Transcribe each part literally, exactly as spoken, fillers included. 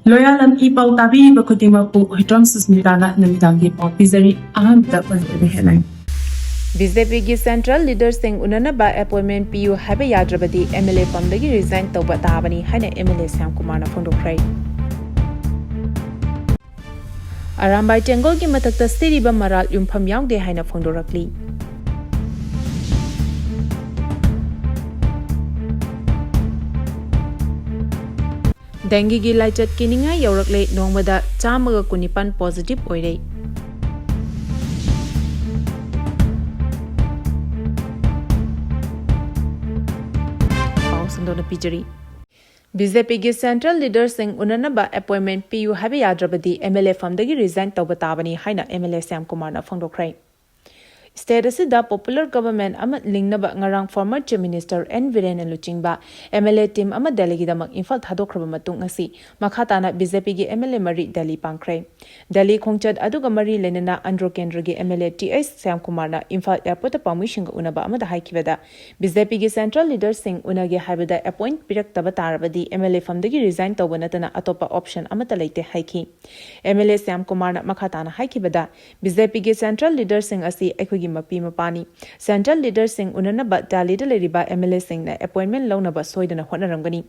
ꯂꯣꯌꯥꯂꯝ E ꯄꯥꯎ ꯇꯥꯕꯤꯔꯤꯕ ꯈꯨꯗꯤꯡꯃꯛꯄꯨ ꯍꯨꯏꯗ꯭ꯔꯣꯝ ꯁꯨꯁꯃꯤꯇꯥꯅ ꯅꯨꯃꯤꯗꯥꯡꯒꯤ ꯄꯥꯎ ꯄꯤꯖꯔꯤ꯫ ꯑꯍꯥꯟꯕꯗ ꯄꯟꯖꯕ ꯍꯦꯠꯂꯥꯏꯟ꯫ ꯕꯤ ꯖꯦ ꯄꯤꯒꯤ ꯁꯦꯟꯇ꯭ꯔꯦꯜ ꯂꯤꯗꯔꯁꯤꯡ ꯎꯅꯅꯕ ꯑꯦꯄꯣꯏꯟꯃꯦꯟ ꯄꯤꯌꯨ ꯍꯥꯏꯕ ꯌꯥꯗ꯭ꯔꯕꯗꯤ ꯑꯦꯝ ꯑꯦꯜ ꯑꯦ ꯐꯝꯗꯒꯤ ꯔꯤꯖꯥꯏꯟ ꯇꯧꯕ ꯇꯥꯕꯅꯤ ꯍꯥꯏꯅ ꯑꯦꯝ ꯑꯦꯜ ꯑꯦ ꯁ꯭ꯌꯥꯝ ꯀꯨꯃꯥꯔꯅ ꯐꯣꯡꯗꯣꯛꯈ꯭ꯔꯦ꯫ ꯑꯔꯥꯝꯕꯥꯏ ꯇꯦꯡꯒꯣꯜꯒꯤ ꯃꯊꯛꯇ ꯁꯤꯔꯤꯕ ꯃꯔꯥꯜ ꯌꯨꯝꯐꯝ ꯌꯥꯎꯗꯦ ꯍꯥꯏꯅ ꯐꯣꯡꯗꯣꯔꯛꯂꯤ꯫ ꯗꯦꯡꯒꯤꯒꯤ ꯂꯥꯏꯆꯠ ꯀꯤꯅꯤꯡꯉꯥꯏ ꯌꯧꯔꯛꯂꯦ, ꯅꯣꯡꯃꯗ ꯆꯥꯝꯃꯒ ꯀꯨꯟꯅꯤꯄꯥꯟ ꯄꯣꯖꯤꯇꯤꯚ ꯑꯣꯏꯔꯦ꯫ ꯄꯥꯎ ꯁꯟꯗꯣꯛꯅ ꯄꯤꯖꯔꯤ꯫ ꯕꯤ ꯖꯦ ꯄꯤꯒꯤ ꯁꯦꯟꯇ꯭ꯔꯦꯜ ꯂꯤꯗꯔꯁꯤꯡ ꯎꯅꯅꯕ ꯑꯦꯄꯣꯏꯟꯃꯦꯟ ꯄꯤꯌꯨ ꯍꯥꯏꯕ ꯌꯥꯗ꯭ꯔꯕꯗꯤ ꯑꯦꯝ ꯑꯦꯜ ꯑꯦ ꯐꯝꯗꯒꯤ ꯔꯤꯖꯥꯏꯟ ꯇꯧꯕ ꯇꯥꯕꯅꯤ ꯍꯥꯏꯅ ꯑꯦꯝ ꯑꯦꯜ ꯑꯦ ꯁ꯭ꯌꯥꯝ ꯀꯨꯃꯥꯔꯅ ꯐꯣꯡꯗꯣꯛꯈ꯭ꯔꯦ꯫ ꯁ꯭ꯇꯦꯠ ꯑꯁꯤꯗ ꯄꯣꯄꯨꯂꯔ ꯒꯚꯔꯟꯃꯦꯟꯠ ꯑꯃ ꯂꯤꯡꯅꯕ ꯉꯔꯥꯡ ꯐꯣꯔꯃꯔ ꯆꯤꯐ ꯃꯤꯅꯤꯁꯇꯔ ꯑꯦꯟ ꯕꯤꯔꯦꯟꯅ ꯂꯨꯆꯤꯡꯕ ꯑꯦꯝ ꯑꯦꯜ ꯑꯦ ꯇꯤꯝ ꯑꯃ ꯗꯦꯜꯂꯤꯒꯤꯗꯃꯛ ꯏꯝꯐꯥꯜ ꯊꯥꯗꯣꯛꯈ꯭ꯔꯕ ꯃꯇꯨꯡ ꯉꯁꯤ ꯃꯈꯥ ꯇꯥꯅ ꯕꯤ ꯖꯦ ꯄꯤꯒꯤ ꯑꯦꯝ ꯑꯦꯜ ꯑꯦ ꯃꯔꯤ ꯗꯦꯜꯂꯤ ꯄꯥꯡꯈ꯭ꯔꯦ꯫ ꯗꯦꯜꯂꯤ ꯈꯣꯡꯆꯠ ꯑꯗꯨꯒ ꯃꯔꯤ ꯂꯩꯅꯅ ꯑꯟꯗ꯭ꯔꯣ ꯀꯦꯟꯗ꯭ꯔꯒꯤ M L A T H Shyam ꯀꯨꯃꯥꯔꯅ ꯏꯝꯐꯥꯜ ꯑꯦꯌꯔꯄꯣꯔꯠꯇ ꯄꯥꯎꯃꯤꯁꯤꯡꯒ ꯎꯅꯕ ꯑꯃꯗ ꯍꯥꯏꯈꯤꯕꯗ, ꯕꯤ ꯖꯦ ꯄꯤꯒꯤ ꯁꯦꯟꯇ꯭ꯔꯦꯜ ꯂꯤꯗꯔꯁꯤꯡ ꯎꯅꯒꯦ ꯍꯥꯏꯕꯗ ꯑꯦꯄꯣꯏꯟꯠ ꯄꯤꯔꯛꯇꯕ ꯇꯥꯔꯕꯗꯤ ꯑꯦꯝ ꯑꯦꯜ ꯑꯦ ꯐꯝꯗꯒꯤ ꯔꯤꯖꯥꯏꯟ ꯇꯧꯕ ꯅꯠꯇꯅ ꯑꯇꯣꯞꯄ ꯑꯣꯞꯁꯟ ꯑꯃꯠꯇ ꯂꯩꯇꯦ ꯍꯥꯏꯈꯤ꯫ ꯑꯦꯝ ꯑꯦꯜ ꯑꯦ ꯁ꯭ꯌꯥꯝ ꯀꯨꯃꯥꯔꯅ ꯃꯈꯥ ꯇꯥꯅ ꯍꯥꯏꯈꯤꯕꯗ, ꯕꯤ ꯖꯦ ꯄꯤꯒꯤ ꯁꯦꯟꯇ꯭ꯔꯦꯜ ꯂꯤꯗꯔꯁꯤꯡ ꯑꯁꯤ ꯑꯩꯈꯣꯏꯒꯤ ꯃꯄꯤ ꯃꯄꯥꯅꯤ꯫ ꯁꯦꯟꯇ꯭ꯔꯦꯜ ꯂꯤꯗꯔꯁꯤꯡ ꯎꯅꯅꯕ ꯗꯦꯜꯂꯤꯗ ꯂꯩꯔꯤꯕ ꯑꯦꯝ ꯑꯦꯜ ꯑꯦꯁꯤꯡꯅ ꯑꯦꯄꯣꯏꯟꯃꯦꯟꯠ ꯂꯧꯅꯕ ꯁꯣꯏꯗꯅ ꯍꯣꯠꯅꯔꯝꯒꯅꯤ꯫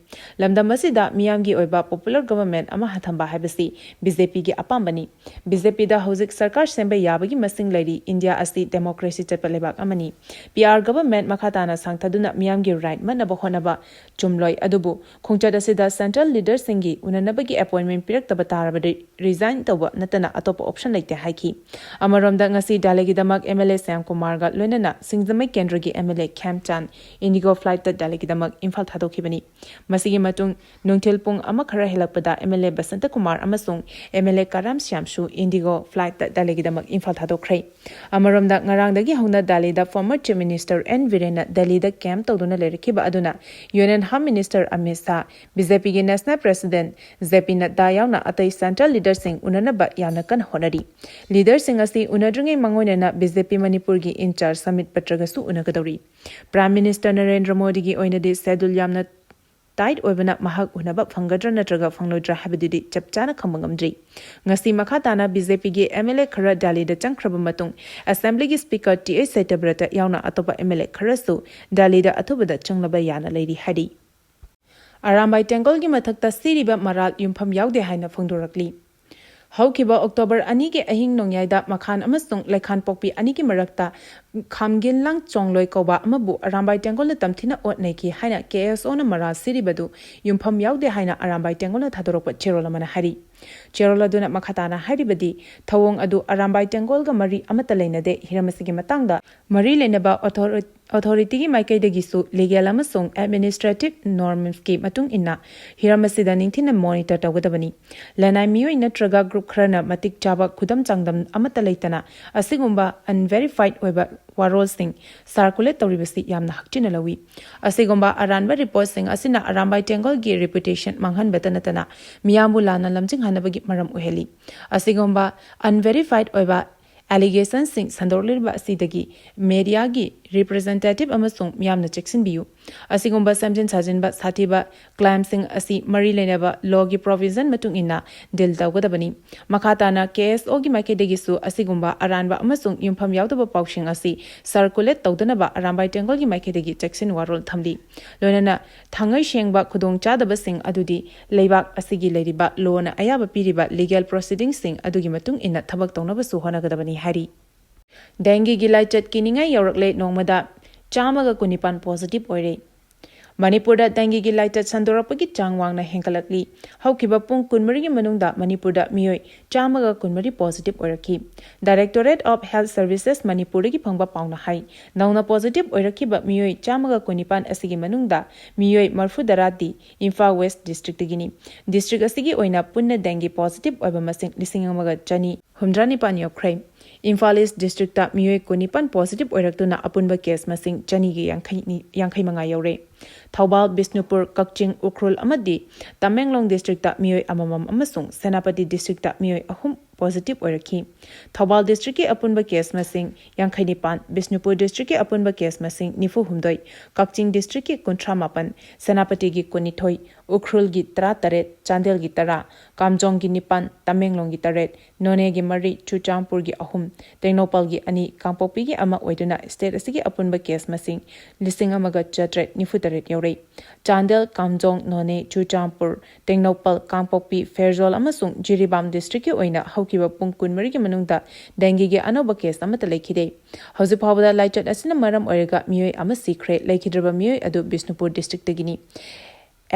ꯂꯝꯗꯝ ꯑꯁꯤꯗ ꯃꯤꯌꯥꯝꯒꯤ ꯑꯣꯏꯕ ꯄꯣꯄꯨꯂꯔ ꯒꯚꯔꯟꯃꯦꯟꯠ ꯑꯃ ꯍꯟꯊꯝꯕ ꯍꯥꯏꯕꯁꯤ ꯕꯤ ꯖꯦ ꯄꯤꯒꯤ ꯑꯄꯥꯝꯕꯅꯤ꯫ ꯕꯤ ꯖꯦ ꯄꯤꯗ ꯍꯧꯖꯤꯛ ꯁꯔꯀꯥꯔ ꯁꯦꯝꯕ ꯌꯥꯕꯒꯤ ꯃꯁꯤꯡ ꯂꯩꯔꯤ꯫ ꯏꯟꯗꯤꯌꯥ ꯑꯁꯤ ꯗꯦꯃꯣꯀ꯭ꯔꯦꯁꯤ ꯆꯠꯄ ꯂꯩꯕꯥꯛ ꯑꯃꯅꯤ꯫ ꯄꯤ ꯑꯥꯔ ꯒꯚꯔꯟꯃꯦꯟꯠ ꯃꯈꯥ ꯇꯥꯅ ꯁꯥꯡꯊꯗꯨꯅ ꯃꯤꯌꯥꯝꯒꯤ ꯔꯥꯏꯠ ꯃꯠꯅꯕ ꯍꯣꯠꯅꯕ ꯆꯨꯝꯂꯣꯏ꯫ ꯑꯗꯨꯕꯨ ꯈꯣꯡꯆꯠ ꯑꯁꯤꯗ ꯁꯦꯟꯇ꯭ꯔꯦꯜ ꯂꯤꯗꯔꯁꯤꯡꯒꯤ ꯎꯅꯅꯕꯒꯤ ꯑꯦꯄꯣꯏꯟꯃꯦꯟꯠ ꯄꯤꯔꯛꯇꯕ ꯇꯥꯔꯕꯗꯤ ꯔꯤꯖꯥꯏꯟ ꯇꯧꯕ ꯅꯠꯇꯅ ꯑꯇꯣꯞꯄ ꯑꯣꯞꯁꯟ ꯂꯩꯇꯦ ꯍꯥꯏꯈꯤ꯫ ꯑꯃꯔꯣꯝꯗ ꯉꯁꯤ ꯗꯦꯜꯂꯤꯒꯤꯗꯃꯛ ꯑꯦꯝ ꯑꯦꯜ ꯑꯦ ꯁ꯭ꯌꯥꯝ ꯀꯨꯃꯥꯔꯒ ꯂꯣꯏꯅꯅ ꯁꯤꯡꯖꯃꯩ ꯀꯦꯟꯗ꯭ꯔꯒꯤ ꯑꯦꯝ ꯑꯦꯜ ꯑꯦ ꯈꯦꯝꯆꯥꯟ ꯏꯟꯗꯤꯒꯣ ꯐ꯭ꯂꯥꯏꯠꯇ ꯗꯦꯜꯂꯤꯒꯤꯗꯃꯛ ꯏꯝꯐꯥꯜ ꯊꯥꯗꯣꯛꯈꯤꯕꯅꯤ꯫ ꯃꯁꯤꯒꯤ ꯃꯇꯨꯡ ꯅꯨꯡꯊꯤꯜ ꯄꯨꯡ ꯑꯃ ꯈꯔ ꯍꯦꯜꯂꯛꯄꯗ M L A Basanta Kumar ꯑꯃꯁꯨꯡ ꯑꯦꯝ ꯑꯦꯜ ꯑꯦ ꯀꯔꯥꯝ ꯁ꯭ꯌꯥꯝꯁꯨ ꯏꯟꯗꯤꯒꯣ ꯐ꯭ꯂꯥꯏꯠꯇ ꯗꯦꯜꯂꯤꯒꯤꯗꯃꯛ ꯏꯝꯐꯥꯜ ꯊꯥꯗꯣꯛꯈ꯭ꯔꯦ꯫ ꯑꯃꯔꯣꯝꯗ ꯉꯔꯥꯡꯗꯒꯤ ꯍꯧꯅ ꯗꯦꯜꯂꯤꯗ ꯐꯣꯔꯃꯔ ꯆꯤꯐ ꯃꯤꯅꯤꯁꯇꯔ ꯑꯦꯟ ꯕꯤꯔꯦꯟꯅ ꯗꯦꯜꯂꯤꯗ ꯀꯦꯝꯞ ꯇꯧꯗꯨꯅ ꯂꯩꯔꯛꯈꯤꯕ ꯑꯗꯨꯅ union home minister Amit Shah, B J ꯄꯤꯒꯤ national president J P Nadda ꯌꯥꯎꯅ ꯑꯇꯩ ꯁꯦꯟꯇ꯭ꯔꯦꯜ ꯂꯤꯗꯔꯁꯤꯡ ꯎꯅꯅꯕ ꯌꯥꯝꯅ ꯀꯟꯅ ꯍꯣꯠꯅꯔꯤ꯫ ꯂꯤꯗꯔꯁꯤꯡ ꯑꯁꯤ ꯎꯅꯗ꯭ꯔꯤꯉꯩ ꯃꯥꯡꯑꯣꯏꯅꯅ ꯕꯤ ꯖꯦ ꯄꯤ ꯃꯅꯤꯄꯨꯔꯒꯤ ꯏꯟꯆꯥꯔꯖ ꯁꯃꯤꯠ ꯄꯇ꯭ꯔꯒꯁꯨ ꯎꯅꯒꯗꯧꯔꯤ꯫ ꯄ꯭ꯔꯥꯏꯝ ꯃꯤꯅꯤꯁꯇꯔ ꯅꯔꯦꯟꯗ꯭ꯔ ꯃꯣꯗꯤꯒꯤ ꯑꯣꯏꯅꯗꯤ ꯁꯦꯗꯨꯜ ꯌꯥꯝꯅ ꯇꯥꯏꯠ ꯑꯣꯏꯕꯅ ꯃꯍꯥꯛ ꯎꯅꯕ ꯐꯪꯒꯗ꯭ꯔꯥ ꯅꯠꯇ꯭ꯔꯒ ꯐꯪꯂꯣꯏꯗ꯭ꯔꯥ ꯍꯥꯏꯕꯗꯨꯗꯤ ꯆꯞ ꯆꯥꯅ ꯈꯪꯕ ꯉꯝꯗ꯭ꯔꯤ꯫ ꯉꯁꯤ ꯃꯈꯥ ꯇꯥꯅ ꯕꯤ ꯖꯦ ꯄꯤꯒꯤ ꯑꯦꯝ ꯑꯦꯜ ꯑꯦ ꯈꯔ ꯗꯦꯜꯂꯤꯗ ꯆꯪꯈ꯭ꯔꯕ ꯃꯇꯨꯡ, ꯑꯦꯁꯦꯝꯕ꯭ꯂꯤꯒꯤ ꯁ꯭ꯄꯤꯀꯔ ꯇꯤ ꯑꯩꯆ ꯁꯇ꯭ꯌꯕ꯭ꯔꯇ ꯌꯥꯎꯅ ꯑꯇꯣꯞꯄ ꯑꯦꯝ ꯑꯦꯜ ꯑꯦ ꯈꯔꯁꯨ ꯗꯦꯜꯂꯤꯗ ꯑꯊꯨꯕꯗ ꯆꯪꯂꯕ ꯌꯥꯅ ꯂꯩꯔꯤ ꯍꯥꯏꯔꯤ꯫ ꯑꯔꯥꯝꯕꯥꯏ ꯇꯦꯡꯒꯣꯜꯒꯤ ꯃꯊꯛꯇ ꯁꯤꯔꯤꯕ ꯃꯔꯥꯜ ꯌꯨꯝꯐꯝ ꯌꯥꯎꯗꯦ ꯍꯥꯏꯅ ꯐꯣꯡꯗꯣꯔꯛꯂꯤ꯫ ꯍꯧꯈꯤꯕ ꯑꯣꯛꯇꯣꯕꯔ ꯑꯅꯤꯒꯤ ꯑꯍꯤꯡ ꯅꯣꯡꯌꯥꯏꯗ ꯃꯈꯥꯟ ꯑꯃꯁꯨꯡ ꯂꯩꯈꯥꯟꯄꯣꯛꯄꯤ ꯑꯅꯤꯒꯤ ꯃꯔꯛꯇ ꯈꯥꯝꯒꯤꯟꯂꯥꯡ ꯆꯣꯡꯂꯣꯏ ꯀꯧꯕ ꯑꯃꯕꯨ ꯑꯔꯥꯝꯕꯥꯏ ꯇꯦꯡꯒꯣꯜꯅ ꯇꯝꯊꯤꯅ ꯑꯣꯠ ꯅꯩꯈꯤ ꯍꯥꯏꯅ ꯀꯦ ꯑꯦꯁ ꯑꯣꯅ ꯃꯔꯥꯜ ꯁꯤꯔꯤꯕꯗꯨ ꯌꯨꯝꯐꯝ ꯌꯥꯎꯗꯦ ꯍꯥꯏꯅ ꯑꯔꯥꯝꯕꯥꯏ ꯇꯦꯡꯒꯣꯜꯅ ꯊꯥꯗꯣꯔꯛꯄ ꯆꯦꯔꯣꯜ ꯑꯃꯅ ꯍꯥꯏꯔꯤ꯫ ꯆꯦꯔꯣꯜ ꯑꯗꯨꯅ ꯃꯈꯥ ꯇꯥꯅ ꯍꯥꯏꯔꯤꯕꯗꯤ, ꯊꯧꯑꯣꯡ ꯑꯗꯨ ꯑꯔꯥꯝꯕꯥꯏ ꯇꯦꯡꯒꯣꯜꯒ ꯃꯔꯤ ꯑꯃꯠꯇ ꯂꯩꯅꯗꯦ, ꯍꯤꯔꯝ ꯑꯁꯤꯒꯤ ꯃꯇꯥꯡꯗ ꯃꯔꯤ ꯂꯩꯅꯕ ꯑꯣꯊꯣꯔꯤ-, ꯑꯣꯊꯣꯔꯤꯇꯤꯒꯤ ꯃꯥꯏꯀꯩꯗꯒꯤꯁꯨ ꯂꯤꯒꯦꯜ ꯑꯃꯁꯨꯡ ꯑꯦꯗꯃꯤꯅꯤꯁꯇ꯭ꯔꯦꯇꯤꯚ ꯅꯣꯔꯝꯁꯀꯤ ꯃꯇꯨꯡ ꯏꯟꯅ ꯍꯤꯔꯝ ꯑꯁꯤꯗ ꯅꯤꯡꯊꯤꯅ ꯃꯣꯅꯤꯇꯔ ꯇꯧꯒꯗꯕꯅꯤ꯫ ꯂꯅꯥꯏ ꯃꯤꯑꯣꯏ ꯅꯠꯇ꯭ꯔꯒ ꯒ꯭ꯔꯨꯞ ꯈꯔꯅ ꯃꯇꯤꯛ ꯆꯥꯕ ꯈꯨꯗꯝ ꯆꯥꯡꯗꯝ ꯑꯃꯠꯇ ꯂꯩꯇꯅ ꯑꯁꯤꯒꯨꯝꯕ ꯑꯟꯚꯦꯔꯤꯐꯥꯏꯗ ꯑꯣꯏꯕ ꯋꯥꯔꯣꯜꯁꯤꯡ ꯁꯥꯔꯀꯨꯂꯦꯠ ꯇꯧꯔꯤꯕꯁꯤ ꯌꯥꯝꯅ ꯍꯛꯆꯤꯟꯅ ꯂꯧꯏ꯫ ꯑꯁꯤꯒꯨꯝꯕ ꯑꯔꯥꯟꯕ ꯔꯤꯄꯣꯔꯠꯁꯤꯡ ꯑꯁꯤꯅ ꯑꯔꯥꯝꯕꯥꯏ ꯇꯦꯡꯒꯣꯜꯒꯤ ꯔꯤꯄꯨꯇꯦꯁꯟ ꯃꯥꯡꯍꯟꯕꯇ ꯅꯠꯇꯅ ꯃꯤꯌꯥꯝꯕꯨ ꯂꯥꯟꯅ ꯂꯝꯖꯤꯡꯍꯟꯅꯕꯒꯤ ꯃꯔꯝ ꯑꯣꯏꯍꯜꯂꯤ꯫ ꯑꯁꯤꯒꯨꯝꯕ ꯑꯟꯚꯦꯔꯤꯐꯥꯏꯗ ꯑꯣꯏꯕ ꯑꯦꯂꯤꯒꯦꯁꯟꯁꯤꯡ ꯁꯟꯗꯣꯛꯂꯤꯕ ꯑꯁꯤꯗꯒꯤ ꯃꯦꯗꯤꯌꯥꯒꯤ ꯔꯤꯄ꯭ꯔꯖꯦꯟꯇꯦꯇꯤꯚ ꯑꯃꯁꯨꯡ ꯃꯤꯌꯥꯝꯅ ꯆꯦꯛꯁꯤꯟꯕꯤꯌꯨ꯫ ꯑꯁꯤꯒꯨꯝꯕ ꯁꯦꯝꯖꯤꯟ ꯁꯥꯖꯤꯟꯕ ꯁꯥꯊꯤꯕ ꯀ꯭ꯂꯥꯏꯝꯁꯤꯡ ꯑꯁꯤ ꯃꯔꯤ ꯂꯩꯅꯕ ꯂꯣꯒꯤ ꯄ꯭ꯔꯣꯚꯤꯖꯟ ꯃꯇꯨꯡ ꯏꯟꯅ ꯗꯤꯜ ꯇꯧꯒꯗꯕꯅꯤ꯫ ꯃꯈꯥ ꯇꯥꯅ ꯀꯦ ꯑꯦꯁ ꯑꯣꯒꯤ ꯃꯥꯏꯀꯩꯗꯒꯤꯁꯨ ꯑꯁꯤꯒꯨꯝꯕ ꯑꯔꯥꯟꯕ ꯑꯃꯁꯨꯡ ꯌꯨꯝꯐꯝ ꯌꯥꯎꯗꯕ ꯄꯥꯎꯁꯤꯡ ꯑꯁꯤ ꯁꯔꯀꯨꯂꯦꯠ ꯇꯧꯗꯅꯕ ꯑꯔꯥꯝꯕꯥꯏ ꯇꯦꯡꯒꯣꯜꯒꯤ ꯃꯥꯏꯀꯩꯗꯒꯤ ꯆꯦꯛꯁꯤꯟ ꯋꯥꯔꯣꯜ ꯊꯝꯂꯤ꯫ ꯂꯣꯏꯅꯅ ꯊꯥꯡꯉꯩ ꯁꯦꯡꯕ ꯈꯨꯗꯣꯡꯆꯥꯗꯕꯁꯤꯡ ꯑꯗꯨꯗꯤ ꯂꯩꯕꯥꯛ ꯑꯁꯤꯒꯤ ꯂꯩꯔꯤꯕ ꯂꯣꯅ ꯑꯌꯥꯕ ꯄꯤꯔꯤꯕ ꯂꯤꯒꯦꯜ ꯄ꯭ꯔꯣꯁꯤꯗꯤꯡꯁꯤꯡ ꯑꯗꯨꯒꯤ ꯃꯇꯨꯡ ꯏꯟꯅ ꯊꯕꯛ ꯇꯧꯅꯕꯁꯨ ꯍꯣꯠꯅꯒꯗꯕꯅꯤ ꯍꯥꯏꯔꯤ꯫ ꯗꯦꯡꯒꯤꯒꯤ ꯂꯥꯏꯆꯠ ꯀꯤꯅꯤꯡꯉꯥꯏ ꯌꯧꯔꯛꯂꯦ, ꯅꯣꯡꯃꯗ ꯆꯥꯝꯃꯒ ꯀꯨꯟꯅꯤꯄꯥꯟ ꯄꯣꯖꯤꯇꯤꯚ ꯑꯣꯏꯔꯦ꯫ ꯃꯅꯤꯄꯨꯔꯗ ꯗꯦꯡꯒꯤꯒꯤ ꯂꯥꯏꯆꯠ ꯁꯟꯗꯣꯔꯛꯄꯒꯤ ꯆꯥꯡ ꯋꯥꯡꯅ ꯍꯦꯟꯒꯠꯂꯛꯂꯤ꯫ ꯍꯧꯈꯤꯕ ꯄꯨꯡ ꯀꯨꯟꯃꯔꯤꯒꯤ ꯃꯅꯨꯡꯗ ꯃꯅꯤꯄꯨꯔꯗ ꯃꯤꯑꯣꯏ ꯆꯥꯝꯃꯒ ꯀꯨꯟꯃꯔꯤ ꯄꯣꯖꯤꯇꯤꯚ ꯑꯣꯏꯔꯛꯈꯤ꯫ ꯗꯥꯏꯔꯦꯛꯇꯣꯔꯦꯠ ꯑꯣꯐ ꯍꯦꯜꯊ ꯁꯔꯚꯤꯁꯦꯁ ꯃꯅꯤꯄꯨꯔꯗꯒꯤ ꯐꯪꯕ ꯄꯥꯎꯅ ꯍꯥꯏ, ꯅꯧꯅ ꯄꯣꯖꯤꯇꯤꯚ ꯑꯣꯏꯔꯛꯈꯤꯕ ꯃꯤꯑꯣꯏ ꯆꯥꯝꯃꯒ ꯀꯨꯟꯅꯤꯄꯥꯟ ꯑꯁꯤꯒꯤ ꯃꯅꯨꯡꯗ ꯃꯤꯑꯣꯏ ꯃꯔꯤꯐꯨꯇꯔꯥꯗꯤ ꯏꯝꯐꯥꯜ ꯋꯦꯁ ꯗꯤꯁꯇ꯭ꯔꯤꯛꯇꯒꯤꯅꯤ꯫ ꯗꯤꯁꯇ꯭ꯔꯤꯛ ꯑꯁꯤꯒꯤ ꯑꯣꯏꯅ ꯄꯨꯟꯅ ꯗꯦꯡꯒꯤ ꯄꯣꯖꯤꯇꯤꯚ ꯑꯣꯏꯕ ꯃꯁꯤꯡ ꯂꯤꯁꯤꯡ ꯑꯃꯒ ꯆꯅꯤ ꯍꯨꯝꯗ꯭ꯔꯥ ꯅꯤꯄꯥꯟ ꯌꯧꯈ꯭ꯔꯦ꯫ ꯏꯝꯐꯥꯜ ꯏꯁ ꯗꯤꯁꯇ꯭ꯔꯤꯛꯇ ꯃꯤꯑꯣꯏ ꯀꯨꯟꯅꯤꯄꯥꯟ ꯄꯣꯖꯤꯇꯤꯚ ꯑꯣꯏꯔꯛꯇꯨꯅ ꯑꯄꯨꯟꯕ ꯀꯦꯁ ꯃꯁꯤꯡ ꯆꯅꯤꯒ ꯌꯥꯡꯈꯩ ꯃꯉꯥ ꯌꯧꯔꯦ꯫ ꯊꯧꯕꯥꯜ, ꯕꯤꯁꯅꯨꯄꯨꯔ, ꯀꯛꯆꯤꯡ, ꯎꯈ꯭ꯔꯨꯜ ꯑꯃꯗꯤ ꯇꯃꯦꯡꯂꯣꯡ ꯗꯤꯁꯇ꯭ꯔꯤꯛꯇ ꯃꯤꯑꯣꯏ ꯑꯃꯃꯝ ꯑꯃꯁꯨꯡ ꯁꯦꯅꯥꯄꯇꯤ ꯗꯤꯁꯇ꯭ꯔꯤꯛꯇ ꯃꯤꯑꯣꯏ ꯑꯍꯨꯝ positive ꯑꯣꯏꯔꯛꯈꯤ꯫ ꯊꯧꯕꯥꯜ districtꯀꯤ ꯑꯄꯨꯟꯕ case ꯃꯁꯤꯡ ꯌꯥꯡꯈꯩ ꯅꯤꯄꯥꯟ, ꯕꯤꯁꯅꯨꯄꯨꯔ districtꯀꯤ ꯑꯄꯨꯟꯕ case ꯃꯁꯤꯡ ꯅꯤꯐꯨ ꯍꯨꯝꯗꯣꯏ, ꯀꯛꯆꯤꯡ districtꯀꯤ ꯀꯨꯟꯊ꯭ꯔꯥ ꯃꯥꯄꯟ, ꯁꯦꯅꯥꯄꯇꯤꯒꯤ ꯀꯨꯟꯅꯤꯊꯣꯏ, ꯎꯈ꯭ꯔꯨꯜꯒꯤ ꯇꯔꯥ ꯇꯔꯦꯠ, ꯆꯥꯟꯗꯦꯜꯒꯤ ꯇꯔꯥ, ꯀꯥꯝꯖꯣꯡꯒꯤ ꯅꯤꯄꯥꯟ, ꯇꯃꯦꯡꯂꯣꯡꯒꯤ ꯇꯔꯦꯠ, ꯅꯣꯅꯦꯒꯤ ꯃꯔꯤ, ꯆꯨꯔꯆꯥꯟꯄꯨꯔꯒꯤ ꯑꯍꯨꯝ, ꯇꯦꯡꯅꯧꯄꯜꯒꯤ ꯑꯅꯤ, ꯀꯥꯡꯄꯣꯛꯄꯤꯒꯤ ꯑꯃ ꯑꯣꯏꯗꯨꯅ state ꯑꯁꯤꯒꯤ ꯑꯄꯨꯟꯕ case ꯃꯁꯤꯡ ꯂꯤꯁꯤꯡ ꯑꯃꯒ ꯆꯥꯇ꯭ꯔꯦꯠ ꯅꯤꯐꯨ ꯇꯔꯦꯠ ꯌꯧꯔꯦ꯫ ꯆꯥꯟꯗꯦꯜ, ꯀꯥꯝꯖꯣꯡ, ꯅꯣꯅꯦ, ꯆꯨꯔꯆꯥꯟꯄꯨꯔ, ꯇꯦꯡꯅꯧꯄꯜ, ꯀꯥꯡꯄꯣꯛꯄꯤ, ꯐꯦꯔꯖꯣꯜ ꯑꯃꯁꯨꯡ ꯖꯤꯔꯤꯕꯥꯝ districtꯀꯤ ꯑꯣꯏꯅ ꯍꯧꯈꯤꯕ ꯄꯨꯡ ꯀꯨꯟꯃꯔꯤꯒꯤ ꯃꯅꯨꯡꯗ dengueꯒꯤ ꯑꯅꯧꯕ case ꯑꯃꯠꯇ ꯂꯩꯈꯤꯗꯦ꯫ ꯍꯧꯖꯤꯛ ꯐꯥꯎꯕꯗ ꯂꯥꯏꯆꯠ ꯑꯁꯤꯅ ꯃꯔꯝ ꯑꯣꯏꯔꯒ ꯃꯤꯑꯣꯏ ꯑꯃ ꯁꯤꯈ꯭ꯔꯦ꯫ ꯂꯩꯈꯤꯗ꯭ꯔꯕ ꯃꯤꯑꯣꯏ ꯑꯗꯨ ꯕꯤꯁꯅꯨꯄꯨꯔ districtꯇꯒꯤꯅꯤ꯫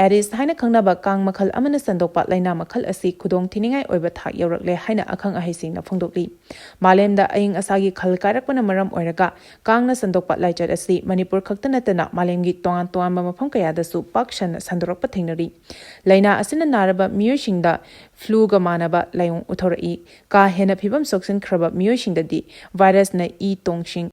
Aedes ꯍꯥꯏꯅ ꯈꯪꯅꯕ ꯀꯥꯡ ꯃꯈꯜ ꯑꯃꯅ ꯁꯟꯗꯣꯛꯄ ꯂꯥꯏꯅꯥ ꯃꯈꯜ ꯑꯁꯤ ꯈꯨꯗꯣꯡ ꯊꯤꯅꯤꯡꯉꯥꯏ ꯑꯣꯏꯕ ꯊꯥꯛ ꯌꯧꯔꯛꯂꯦ ꯍꯥꯏꯅ ꯑꯈꯪ ꯑꯍꯩꯁꯤꯡꯅ ꯐꯣꯡꯗꯣꯛꯂꯤ꯫ ꯃꯥꯂꯦꯝꯗ ꯑꯏꯪ ꯑꯁꯥꯒꯤ ꯈꯜ ꯀꯥꯏꯔꯛꯄꯅ ꯃꯔꯝ ꯑꯣꯏꯔꯒ ꯀꯥꯡꯅ ꯁꯟꯗꯣꯛꯄ ꯂꯥꯏꯆꯠ ꯑꯁꯤ ꯃꯅꯤꯄꯨꯔ ꯈꯛꯇ ꯅꯠꯇꯅ ꯃꯥꯂꯦꯝꯒꯤ ꯇꯣꯉꯥꯟ ꯇꯣꯉꯥꯟꯕ ꯃꯐꯝ ꯀꯌꯥꯗꯁꯨ ꯄꯥꯛ ꯁꯟꯅ ꯁꯟꯗꯣꯔꯛꯄ ꯊꯦꯡꯅꯔꯤ꯫ ꯂꯥꯏꯅꯥ ꯑꯁꯤꯅ ꯅꯥꯔꯕ ꯃꯤꯑꯣꯏꯁꯤꯡꯗ fluꯒ ꯃꯥꯟꯅꯕ ꯂꯥꯏꯑꯣꯡ ꯎꯠꯊꯣꯔꯛꯏ꯫ ꯀꯥ ꯍꯦꯟꯅ ꯐꯤꯕꯝ ꯁꯣꯛꯆꯤꯟꯈ꯭ꯔꯕ ꯃꯤꯑꯣꯏꯁꯤꯡꯗꯗꯤ virusꯅ ꯏ ꯇꯣꯡꯁꯤꯡ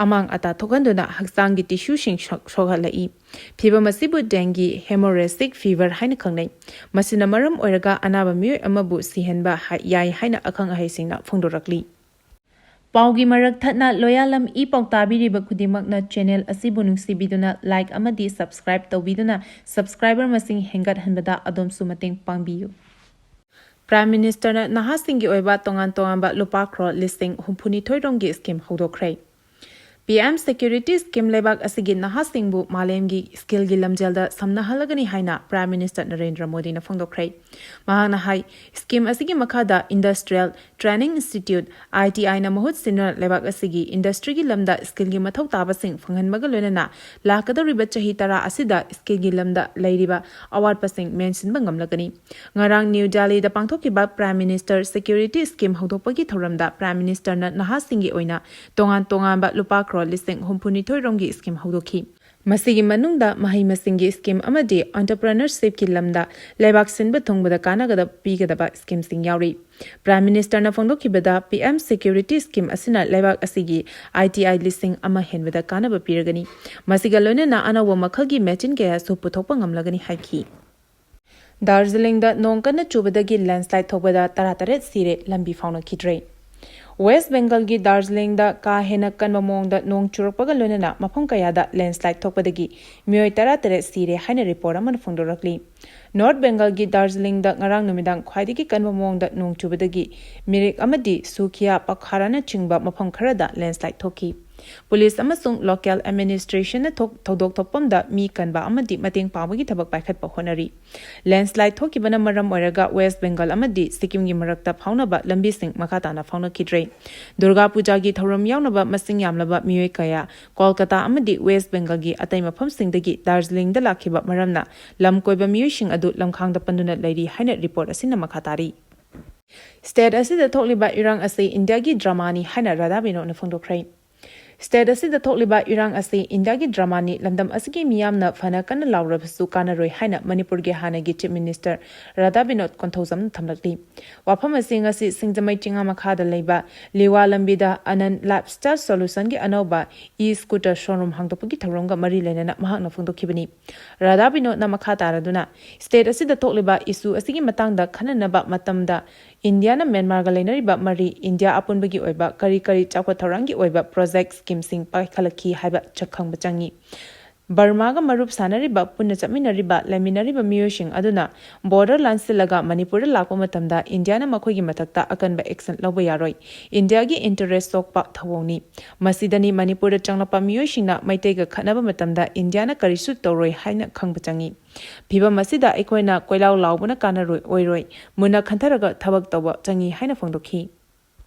ꯑꯃꯥꯡ ꯑꯇꯥ ꯊꯣꯛꯍꯟꯗꯨꯅ ꯍꯛꯆꯥꯡꯒꯤ tissueꯁꯤꯡ ꯁꯣꯛ-, ꯁꯣꯛꯍꯜꯂꯛꯏ꯫ ꯐꯤꯚꯝ ꯑꯁꯤꯕꯨ dengue, hemorrhagic fever ꯍꯥꯏꯅ ꯈꯪꯅꯩ꯫ ꯃꯁꯤꯅ ꯃꯔꯝ ꯑꯣꯏꯔꯒ ꯑꯅꯥꯕ ꯃꯤꯑꯣꯏ ꯑꯃꯕꯨ ꯁꯤꯍꯟꯕ ꯍꯥꯏ-, ꯌꯥꯏ ꯍꯥꯏꯅ ꯑꯈꯪ ꯑꯍꯩꯁꯤꯡꯅ ꯐꯣꯡꯗꯣꯔꯛꯂꯤ꯫ ꯄꯥꯎꯒꯤ ꯃꯔꯛ ꯊꯠꯅ ꯂꯣꯌꯥꯂꯝ ꯏ ꯄꯥꯎ ꯇꯥꯕꯤꯔꯤꯕ ꯈꯨꯗꯤꯡꯃꯛꯅ channel ꯑꯁꯤꯕꯨ ꯅꯨꯡꯁꯤꯕꯤꯗꯨꯅ like ꯑꯃꯗꯤ subscribe ꯇꯧꯕꯤꯗꯨꯅ subscriber ꯃꯁꯤꯡ ꯍꯦꯟꯒꯠꯍꯟꯕꯗ ꯑꯗꯣꯝꯁꯨ ꯃꯇꯦꯡ ꯄꯥꯡꯕꯤꯌꯨ꯫ Prime Ministerꯅ ꯅꯍꯥꯁꯤꯡꯒꯤ ꯑꯣꯏꯕ ꯇꯣꯉꯥꯟ ꯇꯣꯉꯥꯟꯕ ꯂꯨꯄꯥ ꯀ꯭ꯔꯣꯔ ꯂꯤꯁꯤꯡ ꯍꯨꯝꯐꯨꯅꯤꯊꯣꯏ ꯔꯣꯝꯒꯤ scheme ꯍꯧꯗꯣꯛꯈ꯭ꯔꯦ꯫ P M Security Scheme ꯂꯩꯕꯥꯛ ꯑꯁꯤꯒꯤ ꯅꯍꯥꯁꯤꯡꯕꯨ ꯃꯥꯂꯦꯝꯒꯤ skillꯒꯤ ꯂꯝꯖꯦꯜꯗ ꯁꯝꯅꯍꯜꯂꯒꯅꯤ ꯍꯥꯏꯅ Prime Minister ꯅꯔꯦꯟꯗ꯭ꯔ ꯃꯣꯗꯤꯅ ꯐꯣꯡꯗꯣꯛꯈ꯭ꯔꯦ꯫ ꯃꯍꯥꯛꯅ ꯍꯥꯏ, scheme ꯑꯁꯤꯒꯤ ꯃꯈꯥꯗ Industrial Training Institute, I T Iꯅ ꯃꯍꯨꯠ ꯁꯤꯟꯗꯨꯅ ꯂꯩꯕꯥꯛ ꯑꯁꯤꯒꯤ industryꯒꯤ ꯂꯝꯗ skillꯒꯤ ꯃꯊꯧ ꯇꯥꯕꯁꯤꯡ ꯐꯪꯍꯟꯕꯒ ꯂꯣꯏꯅꯅ ꯂꯥꯛꯀꯗꯧꯔꯤꯕ ꯆꯍꯤ ꯇꯔꯥ ꯑꯁꯤꯗ skillꯒꯤ ꯂꯝꯗ ꯂꯩꯔꯤꯕ ꯑꯋꯥꯠꯄꯁꯤꯡ ꯃꯦꯟꯁꯤꯟꯕ ꯉꯝꯂꯒꯅꯤ꯫ ꯉꯔꯥꯡ New Delhiꯗ ꯄꯥꯡꯊꯣꯛꯈꯤꯕ Prime Minister Security Scheme ꯍꯧꯗꯣꯛꯄꯒꯤ ꯊꯧꯔꯝꯗ Prime Ministerꯅ ꯅꯍꯥꯁꯤꯡꯒꯤ ꯑꯣꯏꯅ ꯇꯣꯉꯥꯟ ꯇꯣꯉꯥꯟꯕ ꯂꯨꯄꯥ ꯀ꯭ꯔꯣꯔ ꯂꯤꯁꯤꯡ ꯍꯨꯝꯐꯨꯅꯤꯊꯣꯏ ꯔꯣꯝꯒꯤ scheme ꯍꯧꯗꯣꯛꯈꯤ꯫ ꯃꯁꯤꯒꯤ ꯃꯅꯨꯡꯗ ꯃꯍꯩ ꯃꯁꯤꯡꯒꯤ scheme ꯑꯃꯗꯤ entrepreneurshipꯀꯤ ꯂꯝꯗ ꯂꯩꯕꯥꯛ ꯁꯤꯟꯕ ꯊꯨꯡꯕꯗ ꯀꯥꯟꯅꯒꯗꯕ ꯄꯤꯒꯗꯕ schemeꯁꯤꯡ ꯌꯥꯎꯔꯤ꯫ Prime Ministerꯅ ꯐꯣꯡꯗꯣꯛꯈꯤꯕꯗ P M Security Scheme ꯑꯁꯤꯅ ꯂꯩꯕꯥꯛ ꯑꯁꯤꯒꯤ I T I ꯂꯤꯁꯤꯡ ꯑꯃ ꯍꯦꯟꯕꯗ ꯀꯥꯟꯅꯕ ꯄꯤꯔꯒꯅꯤ꯫ ꯃꯁꯤꯒ ꯂꯣꯏꯅꯅ ꯑꯅꯧꯕ ꯃꯈꯜꯒꯤ machine ꯀꯌꯥꯁꯨ ꯄꯨꯊꯣꯛꯄ ꯉꯝꯂꯒꯅꯤ ꯍꯥꯏꯈꯤ꯫ ꯗꯥꯔꯖꯤꯂꯤꯡꯗ ꯅꯣꯡ ꯀꯟꯅ ꯆꯨꯕꯗꯒꯤ ꯂꯦꯟꯁꯂꯥꯏꯠ ꯊꯣꯛꯄꯗ ꯇꯔꯥꯇꯔꯦꯠ ꯁꯤꯔꯦ, ꯂꯝꯕꯤ ꯐꯥꯎꯅꯈꯤꯗ꯭ꯔꯦ꯫ ꯋꯦꯁ ꯕꯦꯡꯒꯜꯒꯤ ꯗꯥꯔꯖꯤꯂꯤꯡꯗ ꯀꯥ ꯍꯦꯟꯅ ꯀꯟꯕ ꯃꯑꯣꯡꯗ ꯅꯣꯡ ꯆꯨꯔꯛꯄꯒ ꯂꯣꯏꯅꯅ ꯃꯐꯝ ꯀꯌꯥꯗ ꯂꯦꯟꯁꯂꯥꯏꯠ ꯊꯣꯛꯄꯗꯒꯤ ꯃꯤꯑꯣꯏ ꯇꯔꯥꯇꯔꯦꯠ ꯁꯤꯔꯦ ꯍꯥꯏꯅ ꯔꯤꯄꯣꯔꯠ ꯑꯃꯅ ꯐꯣꯡꯗꯣꯔꯛꯂꯤ꯫ ꯅꯣꯔꯠ ꯕꯦꯡꯒꯜꯒꯤ ꯗꯥꯔꯖꯤꯂꯤꯡꯗ ꯉꯔꯥꯡ ꯅꯨꯃꯤꯗꯥꯡ ꯈ꯭ꯋꯥꯏꯗꯒꯤ ꯀꯟꯕ ꯃꯑꯣꯡꯗ ꯅꯣꯡ ꯆꯨꯕꯗꯒꯤ ꯃꯤꯔꯤꯛ ꯑꯃꯗꯤ ꯁꯨꯈꯤꯌꯥ ꯄꯈꯥꯔꯥꯅꯆꯤꯡꯕ ꯃꯐꯝ ꯈꯔꯗ ꯂꯦꯟꯁꯂꯥꯏꯠ ꯊꯣꯛꯈꯤ꯫ ꯄꯨꯂꯤꯁ ꯑꯃꯁꯨꯡ ꯂꯣꯀꯦꯜ ꯑꯦꯗꯃꯤꯅꯤꯁꯇ꯭ꯔꯦꯁꯟꯅ ꯊꯣꯛ-, ꯊꯧꯗꯣꯛ ꯊꯣꯛꯐꯝꯗ ꯃꯤ ꯀꯟꯕ ꯑꯃꯗꯤ ꯃꯇꯦꯡ ꯄꯥꯡꯕꯒꯤ ꯊꯕꯛ ꯄꯥꯏꯈꯠꯄ ꯍꯣꯠꯅꯔꯤ꯫ ꯂꯦꯟꯁꯂꯥꯏꯠ ꯊꯣꯛꯈꯤꯕꯅ ꯃꯔꯝ ꯑꯣꯏꯔꯒ ꯋꯦꯁ ꯕꯦꯡꯒꯜ ꯑꯃꯗꯤ ꯁꯤꯛꯀꯤꯝꯒꯤ ꯃꯔꯛꯇ ꯐꯥꯎꯅꯕ ꯂꯝꯕꯤꯁꯤꯡ ꯃꯈꯥ ꯇꯥꯅ ꯐꯥꯎꯅꯈꯤꯗ꯭ꯔꯦ꯫ ꯗꯨꯔꯒꯥ ꯄꯨꯖꯥꯒꯤ ꯊꯧꯔꯝ ꯌꯥꯎꯅꯕ ꯃꯁꯤꯡ ꯌꯥꯝꯂꯕ ꯃꯤꯑꯣꯏ ꯀꯌꯥ ꯀꯣꯜꯀꯇꯥ ꯑꯃꯗꯤ ꯋꯦꯁ ꯕꯦꯡꯒꯜꯒꯤ ꯑꯇꯩ ꯃꯐꯝꯁꯤꯡꯗꯒꯤ ꯗꯥꯔꯖꯤꯂꯤꯡꯗ ꯂꯥꯛꯈꯤꯕ ꯃꯔꯝꯅ ꯂꯝ ꯀꯣꯏꯕ ꯃꯤꯑꯣꯏꯁꯤꯡ ꯑꯗꯨ ꯂꯝꯈꯥꯡꯗ ꯄꯟꯗꯨꯅ ꯂꯩꯔꯤ ꯍꯥꯏꯅ ꯔꯤꯄꯣꯔꯠ ꯑꯁꯤꯅ ꯃꯈꯥ ꯇꯥꯔꯤ꯫ ꯁ꯭ꯇꯦꯠ ꯑꯁꯤꯗ ꯊꯣꯛꯂꯤꯕ ꯏꯔꯥꯡ ꯑꯁꯤ ꯏꯟꯗꯤꯌꯥꯒꯤ ꯗ꯭ꯔꯃꯥꯅꯤ ꯍꯥꯏꯅ ꯔꯥꯙꯥ ꯕꯤꯅꯣꯗꯅ ꯐꯣꯡꯗꯣꯛꯈ꯭ꯔꯦ꯫ ꯁ꯭ꯇꯦꯠ ꯑꯁꯤꯗ ꯊꯣꯛꯂꯤꯕ ꯏꯔꯥꯡ ꯑꯁꯤ ꯏꯟꯗꯤꯌꯥꯒꯤ ꯗ꯭ꯔꯃꯥꯅꯤ, ꯂꯝꯗꯝ ꯑꯁꯤꯒꯤ ꯃꯤꯌꯥꯝꯅ ꯐꯅ ꯀꯟꯅ ꯂꯥꯎꯔꯕꯁꯨ ꯀꯥꯟꯅꯔꯣꯏ ꯍꯥꯏꯅ ꯃꯅꯤꯄꯨꯔꯒꯤ ꯍꯥꯟꯅꯒꯤ ꯆꯤꯐ ꯃꯤꯅꯤꯁꯇꯔ ꯔꯥꯙꯥ ꯕꯤꯅꯣꯗ ꯀꯣꯟꯊꯧꯖꯝꯅ ꯊꯝꯂꯛꯂꯤ꯫ ꯋꯥꯐꯝ ꯑꯁꯤ ꯉꯁꯤ ꯁꯤꯡꯖꯃꯩ ꯆꯤꯡꯉꯥ ꯃꯈꯥꯗ ꯂꯩꯕ ꯂꯤꯋꯥ ꯂꯝꯕꯤꯗ ꯑꯅꯟ ꯂꯥꯏꯐ ꯁ꯭ꯇꯥꯏꯜ ꯁꯣꯂꯨꯁꯟꯒꯤ ꯑꯅꯧꯕ ꯏ ꯁ꯭ꯀꯨꯇꯔ ꯁꯣꯔꯨꯝ ꯍꯥꯡꯗꯣꯛꯄꯒꯤ ꯊꯧꯔꯝꯒ ꯃꯔꯤ ꯂꯩꯅꯅ ꯃꯍꯥꯛꯅ ꯐꯣꯡꯗꯣꯛꯈꯤꯕꯅꯤ꯫ ꯔꯥꯙꯥ ꯕꯤꯅꯣꯗꯅ ꯃꯈꯥ ꯇꯥꯔꯗꯨꯅ, ꯁ꯭ꯇꯦꯠ ꯑꯁꯤꯗ ꯊꯣꯛꯂꯤꯕ ꯏꯁꯨ ꯑꯁꯤꯒꯤ ꯃꯇꯥꯡꯗ ꯈꯟꯅꯅꯕ ꯃꯇꯝꯗ ꯏꯟꯗꯤꯌꯥꯅ ꯃ꯭ꯌꯥꯟꯃꯥꯔꯒ ꯂꯩꯅꯔꯤꯕ ꯃꯔꯤ, ꯏꯟꯗꯤꯌꯥ ꯑꯄꯨꯟꯕꯒꯤ ꯑꯣꯏꯕ ꯀꯔꯤ ꯀꯔꯤ ꯆꯥꯎꯈꯠ ꯊꯧꯔꯥꯡꯒꯤ ꯑꯣꯏꯕ ꯄ꯭ꯔꯣꯖꯦꯛ ꯁ꯭ꯀꯤꯝꯁꯤꯡ ꯄꯥꯏꯈꯠꯂꯛꯈꯤ ꯍꯥꯏꯕ ꯆ-, ꯈꯪꯕ ꯆꯪꯏ꯫ ꯕꯔꯃꯥꯒ ꯃꯔꯨꯞ ꯁꯥꯟꯅꯔꯤꯕ, ꯄꯨꯟꯅ ꯆꯠꯃꯤꯟꯅꯔꯤꯕ, ꯂꯩꯃꯤꯟꯅꯔꯤꯕ ꯃꯤꯑꯣꯏꯁꯤꯡ ꯑꯗꯨꯅ ꯕꯣꯔꯗꯔ ꯂꯥꯟꯁꯤꯜꯂꯒ ꯃꯅꯤꯄꯨꯔꯗ ꯂꯥꯛꯄ ꯃꯇꯝꯗ ꯏꯟꯗꯤꯌꯥꯅ ꯃꯈꯣꯏꯒꯤ ꯃꯊꯛꯇ ꯑꯀꯟꯕ ꯑꯦꯛꯁꯟ ꯂꯧꯕ ꯌꯥꯔꯣꯏ꯫ ꯏꯟꯗꯤꯌꯥꯒꯤ ꯏꯟꯇꯔꯦꯁ ꯁꯣꯛꯄ ꯊꯧꯑꯣꯡꯅꯤ꯫ ꯃꯁꯤꯗꯅꯤ ꯃꯅꯤꯄꯨꯔꯗ ꯆꯪꯂꯛꯄ ꯃꯤꯑꯣꯏꯁꯤꯡꯅ ꯃꯩꯇꯩꯒ ꯈꯠꯅꯕ ꯃꯇꯝꯗ ꯏꯟꯗꯤꯌꯥꯅ ꯀꯔꯤꯁꯨ ꯇꯧꯔꯣꯏ ꯍꯥꯏꯅ ꯈꯪꯕ ꯆꯪꯏ꯫ ꯐꯤꯚꯝ ꯑꯁꯤꯗ ꯑꯩꯈꯣꯏꯅ ꯀꯣꯏꯂꯥꯎ ꯂꯥꯎꯕꯅ ꯀꯥꯟꯅꯔꯣꯏ, ꯑꯣꯏꯔꯣꯏ꯫ ꯃꯨꯟꯅ ꯈꯟꯊꯔꯒ ꯊꯕꯛ ꯇꯧꯕ ꯆꯪꯏ ꯍꯥꯏꯅ ꯐꯣꯡꯗꯣꯛꯈꯤ꯫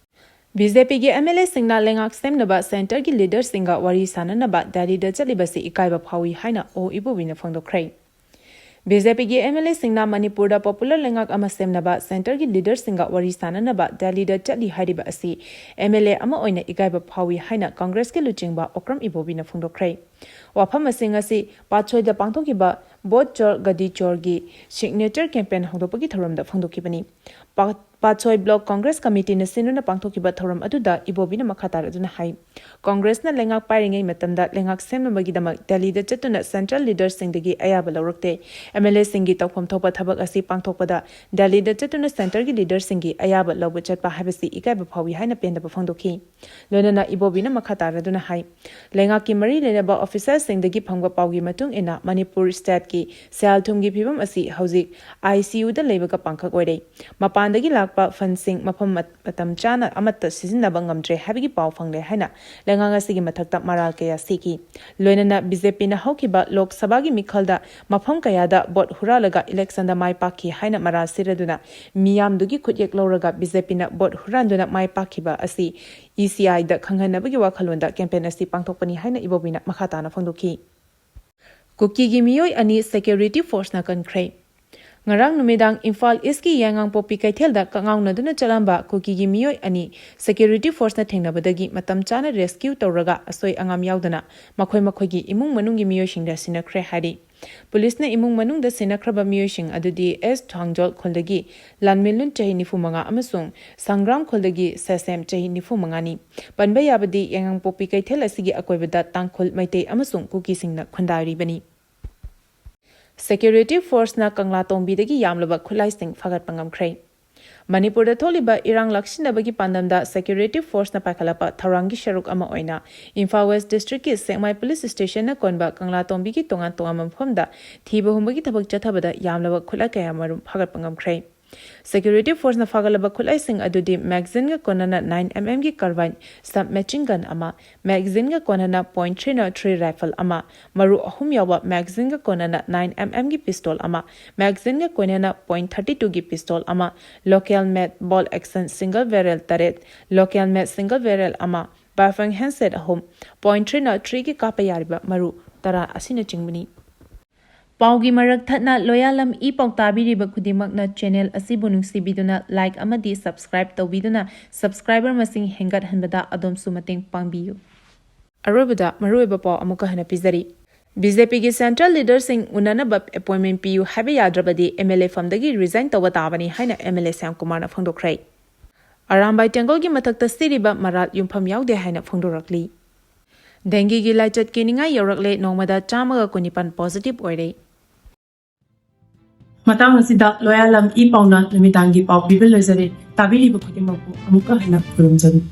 ꯕꯤ ꯖꯦ ꯄꯤꯒꯤ ꯑꯦꯝ ꯑꯦꯜ ꯑꯦꯁꯤꯡꯅ ꯂꯩꯉꯥꯛ ꯁꯦꯝꯅꯕ ꯁꯦꯟꯇꯔꯒꯤ ꯂꯤꯗꯔꯁꯤꯡꯒ ꯋꯥꯔꯤ ꯁꯥꯟꯅꯅꯕ ꯗꯦꯜꯂꯤꯗ ꯆꯠꯂꯤꯕꯁꯤ ꯏꯀꯥꯏꯕ ꯐꯥꯎꯏ ꯍꯥꯏꯅ ꯑꯣ ꯏꯕꯣꯕꯤꯅ ꯐꯣꯡꯗꯣꯛꯈ꯭ꯔꯦ꯫ ꯕꯤ ꯖꯦ ꯄꯤꯒꯤ ꯑꯦꯝ ꯑꯦꯜ ꯑꯦꯁꯤꯡꯅ ꯃꯅꯤꯄꯨꯔꯗ ꯄꯣꯄꯨꯂꯔ ꯂꯩꯉꯥꯛ ꯑꯃ ꯁꯦꯝꯅꯕ ꯁꯦꯟꯇꯔꯒꯤ ꯂꯤꯗꯔꯁꯤꯡꯒ ꯋꯥꯔꯤ ꯁꯥꯟꯅꯅꯕ ꯗꯦꯜꯂꯤꯗ ꯆꯠꯂꯤ ꯍꯥꯏꯔꯤꯕ ꯑꯁꯤ ꯑꯦꯝ ꯑꯦꯜ ꯑꯦ ꯑꯃ ꯑꯣꯏꯅ ꯏꯀꯥꯏꯕ ꯐꯥꯎꯏ ꯍꯥꯏꯅ ꯀꯪꯒ꯭ꯔꯦꯁꯀꯤ ꯂꯨꯆꯤꯡꯕ ꯑꯣꯀ꯭ꯔꯝ ꯏꯕꯣꯕꯤꯅ ꯐꯣꯡꯗꯣꯛꯈ꯭ꯔꯦ꯫ ꯋꯥꯐꯝ ꯑꯁꯤ ꯉꯁꯤ ꯄꯥꯠꯁꯣꯏꯗ ꯄꯥꯡꯊꯣꯛꯈꯤꯕ ꯚꯣꯠ ꯆꯣꯔ ꯒꯗꯤ ꯆꯣꯔꯒꯤ ꯁꯤꯒꯅꯦꯆꯔ ꯀꯦꯝꯄꯦꯟ ꯍꯧꯗꯣꯛꯄꯒꯤ ꯊꯧꯔꯝꯗ ꯐꯣꯡꯗꯣꯛꯈꯤꯕꯅꯤ꯫ ꯄꯥ-, ꯄꯥꯠꯁꯣꯏ ꯕ꯭ꯂꯣꯛ ꯀꯣꯡꯒ꯭ꯔꯦꯁ ꯀꯃꯤꯇꯤꯅ ꯁꯤꯟꯗꯨꯅ ꯄꯥꯡꯊꯣꯛꯈꯤꯕ ꯊꯧꯔꯝ ꯑꯗꯨꯗ ꯏꯕꯣꯕꯤꯅ ꯃꯈꯥ ꯇꯥꯔꯗꯨꯅ ꯍꯥꯏ, ꯀꯣꯡꯒ꯭ꯔꯦꯁꯅ ꯂꯩꯉꯥꯛ ꯄꯥꯏꯔꯤꯉꯩ ꯃꯇꯝꯗ ꯂꯩꯉꯥꯛ ꯁꯦꯝꯅꯕꯒꯤꯗꯃꯛ ꯗꯦꯜꯂꯤꯗ ꯆꯠꯇꯨꯅ ꯁꯦꯟꯇ꯭ꯔꯦꯜ ꯂꯤꯗꯔꯁꯤꯡꯗꯒꯤ ꯑꯌꯥꯕ ꯂꯧꯔꯛꯇꯦ꯫ ꯑꯦꯝ ꯑꯦꯜ ꯑꯦꯁꯤꯡꯒꯤ ꯇꯧꯐꯝ ꯊꯣꯛꯄ ꯊꯕꯛ ꯑꯁꯤ ꯄꯥꯡꯊꯣꯛꯄꯗ ꯗꯦꯜꯂꯤꯗ ꯆꯠꯇꯨꯅ ꯁꯦꯟꯇꯔꯒꯤ ꯂꯤꯗꯔꯁꯤꯡꯒꯤ ꯑꯌꯥꯕ ꯂꯧꯕ ꯆꯠꯄ ꯍꯥꯏꯕꯁꯤ ꯏꯀꯥꯏꯕ ꯐꯥꯎꯏ ꯍꯥꯏꯅ ꯄꯦꯟꯗꯕ ꯐꯣꯡꯗꯣꯛꯈꯤ꯫ ꯂꯣꯏꯅꯅ ꯏꯕꯣꯕꯤꯅ ꯃꯈꯥ ꯇꯥꯔꯗꯨꯅ ꯍꯥꯏ, ꯂꯩꯉꯥꯛꯀꯤ ꯃꯔꯤ ꯂꯩꯅꯕ ꯑꯣꯐꯤꯁꯔꯁꯤꯡꯗꯒꯤ ꯐꯪꯕ ꯄꯥꯎꯒꯤ ꯃꯇꯨꯡ ꯏꯟꯅ ꯃꯅꯤꯄꯨꯔ ꯁ꯭ꯇꯦꯠꯀꯤ ꯁꯦꯜ ꯊꯨꯝꯒꯤ ꯐꯤꯕꯝ ꯑꯁꯤ ꯍꯧꯖꯤꯛ ꯑꯥꯏ ꯁꯤ ꯌꯨꯗ ꯂꯩꯕꯒ ꯄꯥꯡꯈꯛ ꯑꯣꯏꯔꯦ꯫ ꯃꯄꯥꯟꯗꯒꯤ ꯂꯥꯛꯄ ꯐꯟꯁꯤꯡ ꯃꯐꯝ ꯃꯠ-, ꯃꯇꯝ ꯆꯥꯅ ꯑꯃꯠꯇ ꯁꯤꯖꯤꯟꯅꯕ ꯉꯝꯗ꯭ꯔꯦ ꯍꯥꯏꯕꯒꯤ ꯄꯥꯎ ꯐꯪꯂꯦ ꯍꯥꯏꯅ ꯂꯩꯉꯥꯛ ꯑꯁꯤꯒꯤ ꯃꯊꯛꯇ ꯃꯔꯥꯜ ꯀꯌꯥ ꯁꯤꯈꯤ꯫ ꯂꯣꯏꯅꯅ ꯕꯤ ꯖꯦ ꯄꯤꯅ ꯍꯧꯈꯤꯕ ꯂꯣꯛ ꯁꯚꯥꯒꯤ ꯃꯤꯈꯜꯗ ꯃꯐꯝ ꯀꯌꯥꯗ ꯚꯣꯠ ꯍꯨꯔꯥꯜꯂꯒ ꯏꯂꯦꯛꯁꯟꯗ ꯃꯥꯏ ꯄꯥꯛꯈꯤ ꯍꯥꯏꯅ ꯃꯔꯥꯜ ꯁꯤꯔꯗꯨꯅ ꯃꯤꯌꯥꯝꯗꯨꯒꯤ ꯈꯨꯠꯌꯦꯛ ꯂꯧꯔꯒ ꯕꯤ ꯖꯦ ꯄꯤꯅ ꯚꯣꯠ ꯍꯨꯔꯥꯟꯗꯨꯅ ꯃꯥꯏ ꯄꯥꯛꯈꯤꯕ ꯑꯁꯤ ꯏ ꯁꯤ ꯑꯥꯏꯗ ꯈꯪꯍꯟꯅꯕꯒꯤ ꯋꯥꯈꯜꯂꯣꯟꯗ ꯀꯦꯝꯄꯦꯟ ꯑꯁꯤ ꯄꯥꯡꯊꯣꯛꯄꯅꯤ ꯍꯥꯏꯅ ꯏꯕꯣꯕꯤꯅ ꯃꯈꯥ ꯇꯥꯅ ꯐꯣꯡꯗꯣꯛꯈꯤ꯫ ꯀꯨꯀꯤꯒꯤ ꯃꯤꯑꯣꯏ ꯑꯅꯤ ꯁꯦꯀ꯭ꯌꯨꯔꯤꯇꯤ ꯐꯣꯔꯁꯅ ꯀꯟꯈ꯭ꯔꯦ꯫ ꯉꯔꯥꯡ ꯅꯨꯃꯤꯗꯥꯡ ꯏꯝꯐꯥꯜ ꯏꯁꯀꯤ ꯌꯥꯏꯉꯪꯄꯣꯛꯄꯤ ꯀꯩꯊꯦꯜꯗ ꯀꯛꯉꯥꯎꯅꯗꯨꯅ ꯆꯠꯂꯝꯕ ꯀꯨꯀꯤꯒꯤ ꯃꯤꯑꯣꯏ ꯑꯅꯤ ꯁꯦꯀ꯭ꯌꯨꯔꯤꯇꯤ ꯐꯣꯔꯁꯅ ꯊꯦꯡꯅꯕꯗꯒꯤ ꯃꯇꯝ ꯆꯥꯅ ꯔꯦꯁꯀ꯭ꯌꯨ ꯇꯧꯔꯒ ꯑꯁꯣꯏ ꯑꯉꯥꯝ ꯌꯥꯎꯗꯅ ꯃꯈꯣꯏ ꯃꯈꯣꯏꯒꯤ ꯏꯃꯨꯡ ꯃꯅꯨꯡꯒꯤ ꯃꯤꯑꯣꯏꯁꯤꯡꯗ ꯁꯤꯟꯅꯈ꯭ꯔꯦ ꯍꯥꯏꯔꯤ꯫ ꯄꯨꯂꯤꯁꯅ ꯏꯃꯨꯡ ꯃꯅꯨꯡꯗ ꯁꯤꯟꯅꯈ꯭ꯔꯕ ꯃꯤꯑꯣꯏꯁꯤꯡ ꯑꯗꯨꯗꯤ ꯑꯦꯁ ꯊꯥꯡꯖꯣꯜ ꯈꯨꯜꯗꯒꯤ ꯂꯥꯟꯃꯤꯂꯨꯟ ꯆꯍꯤ ꯅꯤꯐꯨ ꯃꯉꯥ ꯑꯃꯁꯨꯡ ꯁꯪꯒ꯭ꯔꯥꯝ ꯈꯨꯜꯗꯒꯤ ꯁꯦꯁꯦꯝ ꯆꯍꯤ ꯅꯤꯐꯨ ꯃꯉꯥꯅꯤ꯫ ꯄꯟꯕ ꯌꯥꯕꯗꯤ ꯌꯥꯏꯉꯪꯄꯣꯛꯄꯤ ꯀꯩꯊꯦꯜ ꯑꯁꯤꯒꯤ ꯑꯀꯣꯏꯕꯗ ꯇꯥꯡꯈꯨꯜ, ꯃꯩꯇꯩ ꯑꯃꯁꯨꯡ ꯀꯨꯀꯤꯁꯤꯡꯅ ꯈꯨꯟꯗꯥꯔꯤꯕꯅꯤ꯫ ꯁꯦꯀ꯭ꯌꯨꯔꯤꯇꯤ ꯐꯣꯔꯁꯅ ꯀꯪꯂꯥꯇꯣꯡꯕꯤꯗꯒꯤ ꯌꯥꯝꯂꯕ ꯈꯨꯠꯂꯥꯏꯁꯤꯡ ꯐꯥꯒꯠꯄ ꯉꯝꯈ꯭ꯔꯦ꯫ ꯃꯅꯤꯄꯨꯔꯗ ꯊꯣꯛꯂꯤꯕ ꯏꯔꯥꯡ ꯂꯥꯛꯁꯤꯟꯅꯕꯒꯤ ꯄꯥꯟꯗꯝꯗ ꯁꯦꯀ꯭ꯌꯨꯔꯤꯇꯤ ꯐꯣꯔꯁꯅ ꯄꯥꯏꯈꯠꯂꯛꯄ ꯊꯧꯔꯥꯡꯒꯤ ꯁꯔꯨꯛ ꯑꯃ ꯑꯣꯏꯅ ꯏꯝꯐꯥꯜ ꯋꯦꯁ ꯗꯤꯁꯇ꯭ꯔꯤꯛꯀꯤ ꯁꯦꯛꯃꯥꯏ ꯄꯨꯂꯤꯁ ꯁ꯭ꯇꯦꯁꯟꯅ ꯀꯣꯟꯕ ꯀꯪꯂꯥꯇꯣꯡꯕꯤꯒꯤ ꯇꯣꯉꯥꯟ ꯇꯣꯉꯥꯟꯕ ꯃꯐꯝꯗ ꯊꯤꯕ ꯍꯨꯝꯕꯒꯤ ꯊꯕꯛ ꯆꯠꯊꯕꯗ ꯌꯥꯝꯂꯕ ꯈꯨꯠꯂꯥꯏ ꯀꯌꯥ ꯃꯔꯨꯝ ꯐꯥꯒꯠꯄ ꯉꯝꯈ꯭ꯔꯦ꯫ ꯁꯦꯀ꯭ꯌꯨꯔꯤꯇꯤ ꯐꯣꯔꯁꯅ ꯐꯥꯒꯠꯂꯕ ꯈꯨꯠꯂꯥꯏꯁꯤꯡ ꯑꯗꯨꯗꯤ ꯃꯦꯒꯥꯖꯤꯟꯒ ꯀꯣꯟꯅꯅ ꯅꯥꯏꯟ ꯑꯦꯝ ꯑꯦꯝꯒꯤ ꯀꯥꯔꯕꯥꯏꯟ ꯁꯕ ꯃꯦꯆꯤꯟ ꯒꯟ ꯑꯃ, ꯃꯦꯒꯥꯖꯤꯟꯒ ꯀꯣꯟꯅꯅ point three not three rifle ꯑꯃ, ꯃꯔꯨ ꯑꯍꯨꯝ ꯌꯥꯎꯕ ꯃꯦꯒꯥꯖꯤꯟꯒ ꯀꯣꯟꯅꯅ ꯅꯥꯏꯟ ꯑꯦꯝ ꯑꯦꯝꯒꯤ ꯄꯤꯁꯇꯣꯜ ꯑꯃ, ꯃꯦꯒꯥꯖꯤꯟꯒ ꯀꯣꯟꯅꯅ ꯄꯣꯏꯟ ꯊꯥꯔꯇꯤ ꯇꯨꯒꯤ ꯄꯤꯁꯇꯣꯜ ꯑꯃ, ꯂꯣꯀꯦꯜ ꯃꯦꯗ ꯕꯣꯜ ꯑꯦꯛꯁꯟ ꯁꯤꯡꯒꯜ ꯕꯦꯔꯦꯜ ꯇꯔꯦꯠ, ꯂꯣꯀꯦꯜ ꯃꯦꯗ ꯁꯤꯡꯒꯜ ꯕꯦꯔꯦꯜ ꯑꯃ, ꯕꯥꯏꯐꯪ ꯍꯦꯟꯁꯦꯠ ꯑꯍꯨꯝ, ꯄꯣꯏꯟ ꯊ꯭ꯔꯤ ꯅꯣꯠ ꯊ꯭ꯔꯤꯒꯤ ꯀꯥꯞꯄ ꯌꯥꯔꯤꯕ ꯃꯔꯨ ꯇꯔꯥ ꯑꯁꯤꯅꯆꯤꯡꯕꯅꯤ꯫ ꯄꯥꯎꯒꯤ ꯃꯔꯛ ꯊꯠꯅ ꯂꯣꯌꯥꯂꯝ ꯏ ꯄꯥꯎ ꯇꯥꯕꯤꯔꯤꯕ ꯈꯨꯗꯤꯡꯃꯛꯅ ꯆꯦꯅꯦꯜ ꯑꯁꯤꯕꯨ ꯅꯨꯡꯁꯤꯕꯤꯗꯨꯅ ꯂꯥꯏꯛ ꯑꯃꯗꯤ ꯁꯕꯁꯀ꯭ꯔꯥꯏꯕ ꯇꯧꯕꯤꯗꯨꯅ ꯁꯕꯁꯀ꯭ꯔꯥꯏꯕꯔ ꯃꯁꯤꯡ ꯍꯦꯟꯒꯠꯍꯟꯕꯗ ꯑꯗꯣꯝꯁꯨ ꯃꯇꯦꯡ ꯄꯥꯡꯕꯤꯌꯨ꯫ ꯑꯔꯣꯏꯕꯗ ꯃꯔꯨꯑꯣꯏꯕ ꯄꯥꯎ ꯑꯃꯨꯛꯀ ꯍꯟꯅ ꯄꯤꯖꯔꯤ꯫ ꯕꯤ ꯖꯦ ꯄꯤꯒꯤ ꯁꯦꯟꯇ꯭ꯔꯦꯜ ꯂꯤꯗꯔꯁꯤꯡ ꯎꯅꯅꯕ ꯑꯦꯄꯣꯏꯟꯃꯦꯟ ꯄꯤꯌꯨ ꯍꯥꯏꯕ ꯌꯥꯗ꯭ꯔꯕꯗꯤ ꯑꯦꯝ ꯑꯦꯜ ꯑꯦ ꯐꯝꯗꯒꯤ ꯔꯤꯖꯥꯏꯟ ꯇꯧꯕ ꯇꯥꯕꯅꯤ ꯍꯥꯏꯅ ꯑꯦꯝ ꯑꯦꯜ ꯑꯦ ꯁ꯭ꯌꯥꯝ ꯀꯨꯃꯥꯔꯅ ꯐꯣꯡꯗꯣꯛꯈ꯭ꯔꯦ꯫ ꯑꯔꯥꯝꯕꯥꯏ ꯇꯦꯡꯒꯣꯜꯒꯤ ꯃꯊꯛꯇ ꯁꯤꯔꯤꯕ ꯃꯔꯥꯜ ꯌꯨꯝꯐꯝ ꯌꯥꯎꯗꯦ ꯍꯥꯏꯅ ꯐꯣꯡꯗꯣꯔꯛꯂꯤ꯫ ꯗꯦꯡꯒꯤꯒꯤ ꯂꯥꯏꯆꯠ ꯀꯤꯅꯤꯡꯉꯥꯏ ꯌꯧꯔꯛꯂꯦ, ꯅꯣꯡꯃꯗ ꯆꯥꯝꯃꯒ ꯀꯨꯟꯅꯤꯄꯥꯟ ꯄꯣꯖꯤꯇꯤꯚ ꯑꯣꯏꯔꯦ꯫ ꯃꯇꯥꯡ ꯑꯁꯤꯗ ꯂꯣꯌꯥꯂꯝ ꯏ ꯄꯥꯎꯅ ꯅꯨꯃꯤꯗꯥꯡꯒꯤ ꯄꯥꯎ ꯄꯤꯕ ꯂꯣꯏꯖꯔꯦ꯫ ꯇꯥꯕꯤꯔꯤꯕ ꯈꯨꯗꯤꯡꯃꯛꯄꯨ ꯑꯃꯨꯛꯀ ꯍꯟꯅ ꯈꯨꯔꯨꯝꯖꯔꯤ꯫